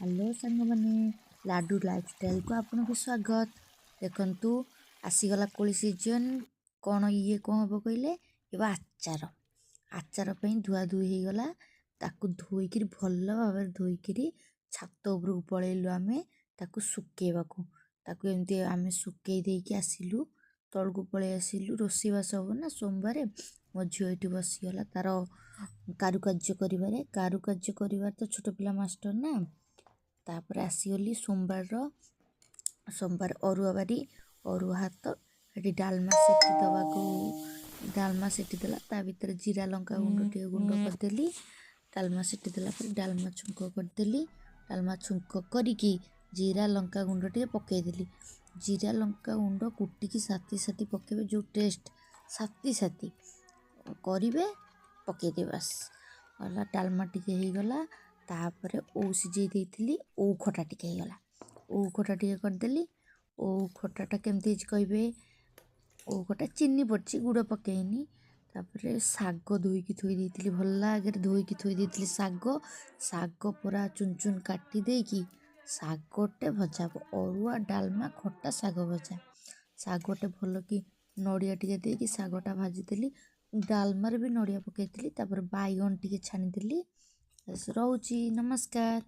Hello ସାଙ୍ଗମାନେ, ଲାଡ଼ୁ ଲାଇଫଷ୍ଟାଇଲ୍କୁ ଆପଣଙ୍କୁ ସ୍ୱାଗତ। ଦେଖନ୍ତୁ, ଆସିଗଲା କୋଳି ସିଜନ୍। କ'ଣ ଇଏ କ'ଣ ହେବ କହିଲେ? ଏବେ ଆଚାର। ଆଚାର ପାଇଁ ଧୁଆ ଧୁଇ ହେଇଗଲା। ତାକୁ ଧୋଇକିରି, ଭଲ ଭାବରେ ଧୋଇକିରି ଛାତ ଉପରକୁ ପଳେଇଲୁ ଆମେ ତାକୁ ଶୁକେଇବାକୁ। ତାକୁ ଏମିତି ଆମେ ଶୁକେଇ ଦେଇକି ଆସିଲୁ, ତଳକୁ ପଳେଇ ଆସିଲୁ। ରୋଷେଇବାସ ହେବ ନା ସୋମବାରେ। ମୋ ଝିଅ ଏଇଠି ବସିଗଲା ତାର କାରୁକାର୍ଯ୍ୟ କରିବାରେ। କାରୁକାର୍ଯ୍ୟ କରିବାରେ ତ ଛୋଟ ପିଲା ମାଷ୍ଟର ନା। ତାପରେ ଆସିଗଲି ସୋମବାରର, ସୋମବାର ଅରୁଆ ବାରି, ଅରୁଆ ଭାତ। ଏଠି ଡାଲମା ସେଟି ଦେବାକୁ, ଡାଲମା ସେଟି ଦେଲା। ତା ଭିତରେ ଜିରା ଲଙ୍କା ଗୁଣ୍ଡ ଟିକେ ଗୁଣ୍ଡ କରିଦେଲି। ଡାଲମା ସେଟି ଦେଲା ପରେ ଡାଲମା ଛୁଙ୍କ କରିଦେଲି। ଡାଲମା ଛୁଙ୍କ କରିକି ଜିରା ଲଙ୍କା ଗୁଣ୍ଡ ଟିକେ ପକାଇଦେଲି। ଜିରା ଲଙ୍କା ଗୁଣ୍ଡ କୁଟିକି ସାଥି ସାଥି ପକାଇବେ, ଯେଉଁ ଟେଷ୍ଟ, ସାଥି ସାଥି କରିବେ, ପକାଇଦେବେ, ବାସ୍ ଗଲା। ଡାଲମା ଟିକେ ହେଇଗଲା। ତାପରେ ଓଉ ସିଝେଇ ଦେଇଥିଲି, ଓଉ ଖଟା ଟିକେ ହେଇଗଲା। ଓଉ ଖଟା ଟିକେ କରିଦେଲି। ଓଉ ଖଟାଟା କେମିତି ହେଇଛି କହିବେ? ଓଉ ଖଟା ଚିନି ପଡ଼ିଛି, ଗୁଡ଼ ପକାଇନି। ତାପରେ ଶାଗ ଧୋଇକି ଥୋଇ ଦେଇଥିଲି, ଭଲ ଆଗରେ ଧୋଇକି ଥୋଇ ଦେଇଥିଲି ଶାଗ। ଶାଗ ପୁରା ଚୁନ ଚୁନ କାଟି ଦେଇକି ଶାଗଟେ ଭଜା ହେବ। ଅରୁଆ, ଡାଲମା, ଖଟା, ଶାଗ ଭଜା। ଶାଗଟେ ଭଲ କି ନଡ଼ିଆ ଟିକେ ଦେଇକି ଶାଗଟା ଭାଜିଦେଲି। ଡାଲମାରେ ବି ନଡ଼ିଆ ପକାଇଥିଲି। ତାପରେ ବାଇଗଣ ଟିକେ ଛାଣିଦେଲି। ରହୁଛି, ନମସ୍କାର।